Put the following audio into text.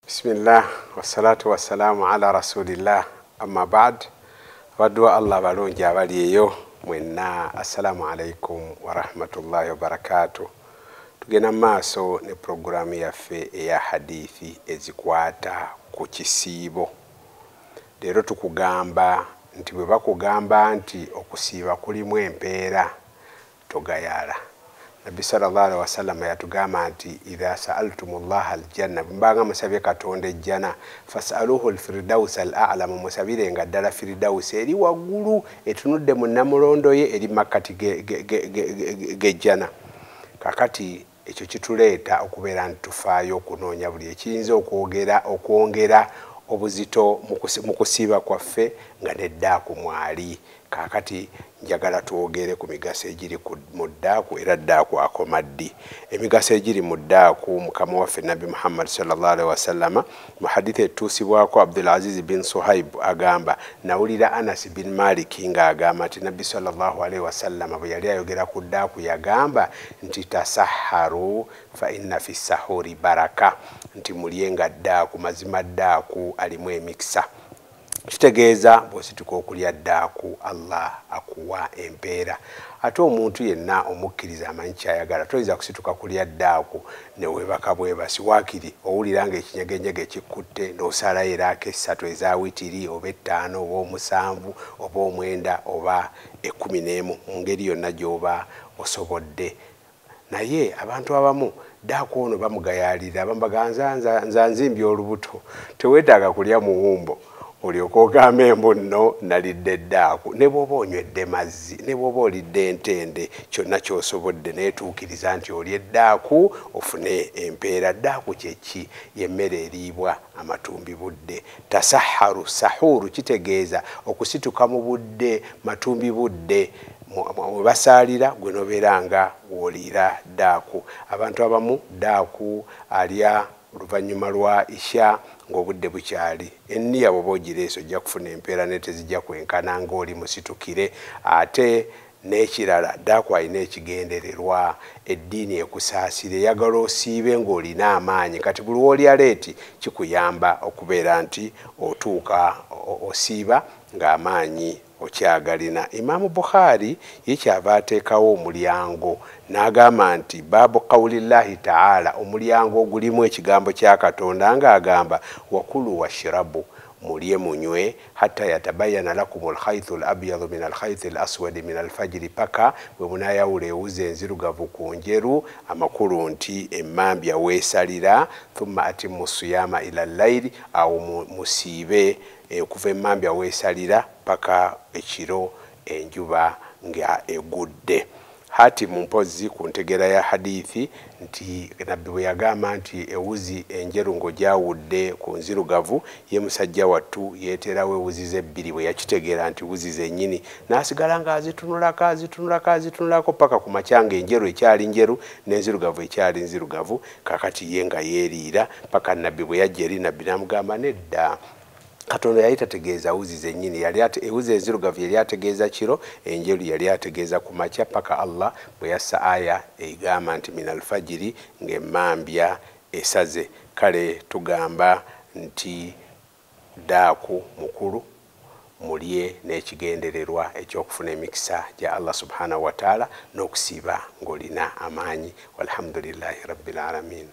Bismillah wassalatu wassalamu ala rasulillah, amma ba'd. Abaddu wa Allah balungi abali eyo mwenna, assalamu alaikum warahmatullahi wabarakatuh. Tugenda mu maaso ne puroguramu yaffe eya hadithi ezikwata ku kisiibo. Leero tukugamba nti bwe bakugamba nti okusiiba kulimu empeera, togayaala. Nabbi sallallahu alaihi wasallam yatugamba nti idha sa'altumullaha aljanna, bwe musabye Katonda ejjana, fas'aluhu alfirdausa al'a'la, mumusabirenga ddala firdausi eri waggulu etunudde mu nnamulondo ye eri makkati g'ejjana. Kakati ekyo kituleeta okubeera nti tufaayo okunoonya buli ekiyinza okwongera obuzito mu kusiiba kwaffe nga neddaaku mwali. Kaakati njagala twogere ku migaso egiri mu ddaaku, era ddaaku akoma ddi. Emigaso egiri mu ddaaku, mukama waffe Nabbi Muhammad sallallahu alaihi wasallama mu hadithi etuusibwako Abdulaziz bin Suhaib agamba, nawulira Anas bin Malik ng'agamba nti Nabbi sallallahu alaihi wasallama bwe yali ayogera ku ddaaku yagamba nti tasahharu fa inna fi sahuri baraka, nti mulyenga ddaaku, mazima ddaaku alimu emikisa. Kitegeeza bw'osituka okulya ddaaku Allah akuwa empeera. Ate omuntu yenna omukkiriza amanyi ky'ayagala, toyinza kusituka kulya ddaaku ne weebaka bwebasi. Waakiri owulira ng'ekinyegenyege kikutte n'osalayo eraaka 3 eza witiri oba 5 oba 7 oba 9 oba 11 mu ngeri yonna gy'oba osobodde. Naye abantu abamu ddaaku ono bamugayaalira, bamugamba nza nzimbye olubuto, teweetaaga kulya muwumbo olyoke ogambe mbu nno nalidde ddaaku. Ne bw'oba onywedde mazzi, ne bw'oba olidde entende, kyonna ky'osobodde, neetuukiriza nti olye ddaaku ofune empeera. Ddaaku kye ki? Y'emmere eriibwa amatumbi budde. Tasahharu, sahuru kitegeeza okusituka mu budde, matumbi budde we basaalira gwe n'obeera nga w'oliira ddaaku. Abantu abamu ddaaku alya oluvannyuma lwa isha ng'obudde bukyali. Enniya bw'oba ogireese ojja kufuna empeera naye tezijja kwenkana ng'oli musitukire. Ate n'ekirala, ddaaku alina ekigendererwa, eddiini ekusaasira, eyagala osiibe ng'olina amaanyi. Kati buli w'olya leeti kikuyamba okubeera nti otuuka osiiba ng'amaanyi okyagalina. Imaamu Bukhari ye kyava ateekawo omulyango n'agamba nti baabu qawlillahi ta'ala, omulyango ogulimu ekigambo kya Katonda ng'agamba wakulu washrabu, mulye munywe, hatta yatabayana lakum alkhaytu alabyadu min alkhayti alaswadi min alfajiri, paka bwe munaayawula ewuzi enzirugavu ku njeru, amakulu nti emmambya weesalira, thumma atimmu siyama ila llaili, awo musiibe okuva emmambya weesalira paka ekiro enjuba nga egudde. Hatimu mpozzi ku ntegeera ya hadithi nti Nabbi bwe yagamba nti ewuzi enjeru ng'ogyawudde ku nzirugavu, ye musajja wattu yeeterawo ewuzi ze 2 bwe yakitegeera nti wuzi zennyini, n'asigala ng'azitunulako azitunulako azitunulako paka ku makya ng'enjeru ekyali njeru n'enzirugavu ekyali nzirugavu. Kaakati ye nga yeeriira paka Nabbi bwe yajja eri Nabbi n'amugamba nedda, Katonda yali tategeeza wuzi zennyini, ewuzi enzirugavu yali ategeeza kiro, enjeru yali ategeeza ku makya, paka Allah bwe yassa aya egamba nti min alfajiri, ng'emmambya esaze. Kale tugamba nti ddaaku mukulu, mulye n'ekigendererwa eky'okufuna emikisa gya Allah subhanahu wa ta'ala n'okusiiba ng'olina amaanyi. Walhamdulillahi rabbil alamin.